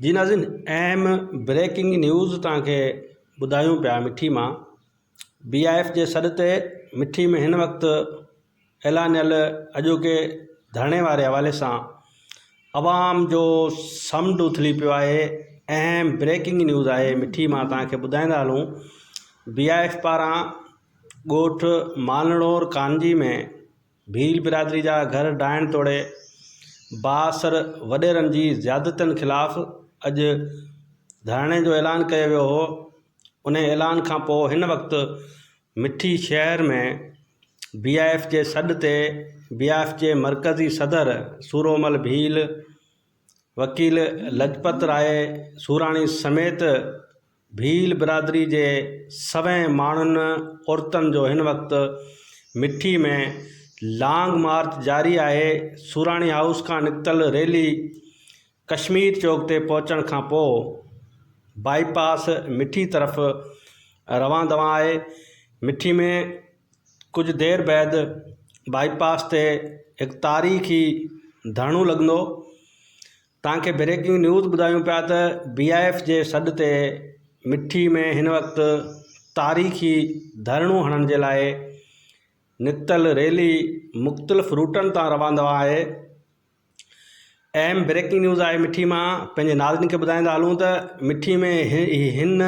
جي ناظرين اهم بريڪنگ نيوز توهان کي ٻڌايون پيا مٺي مان بي I F جي سڏ تي مٺي ۾ هن وقت اعلانيل اڄوڪي ڌرڻي واري حوالي سان عوام جو سمنڊ اٿلي پيو آهي اهم بريڪنگ نيوز آهي مٺي مان توهان کي ٻڌائيندا هلون بي I F پاران ڳوٺ مالڻور ڪانجي ۾ ڀيل برادري جا گهر ڊاهڻ توڙي بااثر وڏيرن جي زيادتين خلاف اڄ ڌرڻي جو اعلان ڪيو ويو هو ان اعلان کانپوء هن وقت مٺي شهر ۾ بي I F جي سڏ تي بي I F جي مرڪزي صدر سورومل ڀيل وڪيل لجپت راء سوراڻي سميت ڀيل برادري جي سوين ماڻهن عورتن جو هن وقت مٺي ۾ لانگ مارچ جاري آهي سوراڻي هائوس کان نڪتل ريلي ڪشمير چوڪ تي پهچڻ کان پوء بائي پاس مٺي طرف روان دوان آهي مٺي ۾ ڪجهه دير بعد بائي پاس تي هڪ تاريخي ڌرڻو لڳندو. توهان کي بريڪنگ نيوز ٻڌايون پيا ته بي I F جي سڏ تي مٺي ۾ هن وقت تاريخي ڌرڻو هڻڻ جي لاء نڪتل ريلي مختلف روٽن تان روان دوان آهي اهم بريڪنگ نيوز آهي مٺي مان پنهنجي ناظرين کي ٻڌائيندا هلون ته مٺي ۾ هن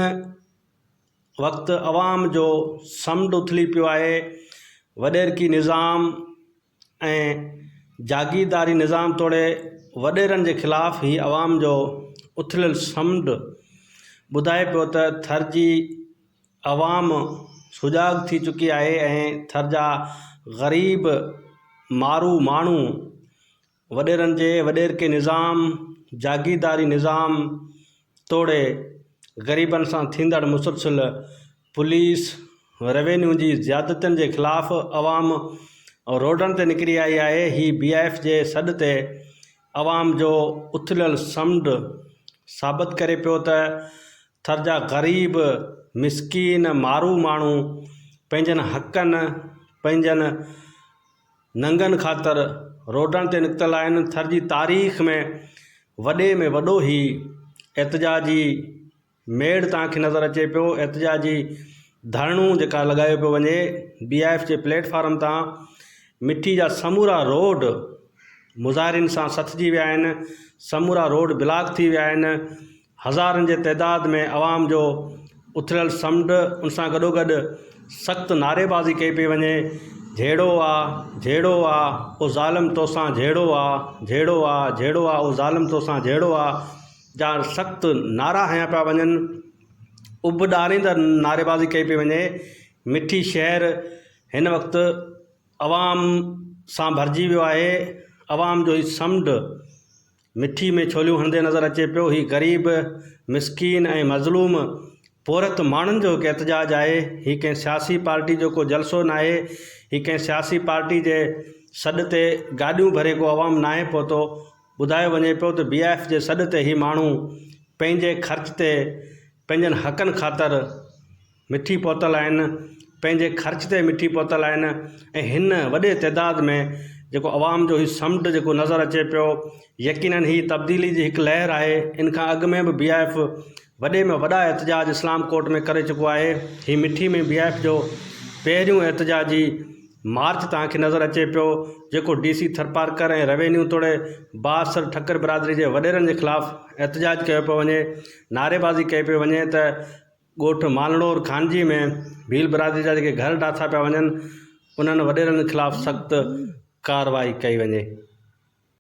وقت عوام جو سمنڊ اٿلي پيو آهي وڏيرڪي نظام ۽ جاگيرداري نظام توڙي وڏيرن جي خلاف هي عوام جو اٿليل سمنڊ ٻڌائي پيو ته ٿر جي عوام سجاڳ ٿي چڪي آهي ۽ ٿر جا غريب مارو ماڻهو وڏيرن جي وڏيرڪي نظام، جاگيرداري نظام توڙي غريبن سان ٿيندڙ مسلسل پوليس روينيو جي زيادتين جي خلاف عوام روڊن تي نڪري آئي آهي هي بي I F جي سڏ تي عوام جو اٿليل سمنڊ ثابت ڪري پيو ته ٿر جا غريب مسڪين مارو ماڻهو پنهنجن حقن پنهنجن ننگن خاطر روڊن تي نڪتل آهن ٿر جي تاريخ ۾ وڏي ۾ وڏو هي احتجاجي ميڙ توهان کي نظر اچي پيو احتجاجي ڌرڻو جيڪا لڳايو پيو وڃي بي I F جي پليٽ فارم تان مٺي جا سمورا روڊ مظاهرين سان سٿجي ويا آهن سمورا روڊ بلاڪ ٿي ويا آهن هزارن جي تعداد ۾ عوام جو اٿليل سمنڊ ان سان گڏوگڏ سخت نعريبازي ڪئي پئي وڃي جهيڙو آ جهيڙو آ او ظالم توسان جهيڙو آ جهيڙو آ جهيڙو آ او ظالم توسان جهيڙو آ جا سخت نعرا هنيا پيا وڃن اڀ ڏاريندڙ نعريبازي ڪئي پئي وڃي مٺي شهر هن وقت عوام سان ڀرجي ويو آهي عوام جو هي سمنڊ مٺي ۾ ڇوليون هڻندي نظر اچي پيو. هي غريب، مسڪين ۽ مظلوم پورهيت ماڻهن جو هڪ احتجاج آهي. هي ڪنهن سياسي پارٽي جو ڪو جلسو ناهي. هي ڪنهن سياسي پارٽي جي سڏ تي گاڏيون ڀري ڪو عوام ناهي پهتو. ٻڌايو وڃي پيو ته بي I F جي سڏ تي هي ماڻهو پنهنجي خرچ تي پنهنجن حقن خاطر مٺي پهتل آهن، پنهنجي خرچ تي مٺي پهتل آهن ۽ هن وڏي تعداد ۾ جيڪو عوام جو هي سمنڊ جيڪو نظر اچي پيو يقينن هي تبديلي جي هڪ لهر آهي ان کان اڳ ۾ به بي I F وڏي ۾ وڏا احتجاج اسلام ڪوٽ ۾ ڪري چڪو آهي هي مٺي ۾ بي I F جو پهريون احتجاجي مارچ توهان کي نظر اچي پيو جيڪو ڊي سي ٿرپارڪر ۽ روينيو توڙي بااثر ٺڪر برادري جي وڏيرن جي خلاف احتجاج ڪيو پيو وڃي نعريبازي ڪئي پئي وڃي ته ڳوٺ مالڻور خانجي ۾ ڀيل برادري جا جيڪي گهر ڊاٿا پيا وڃن انهن وڏيرن خلاف سخت ڪارروائي ڪئي وڃي.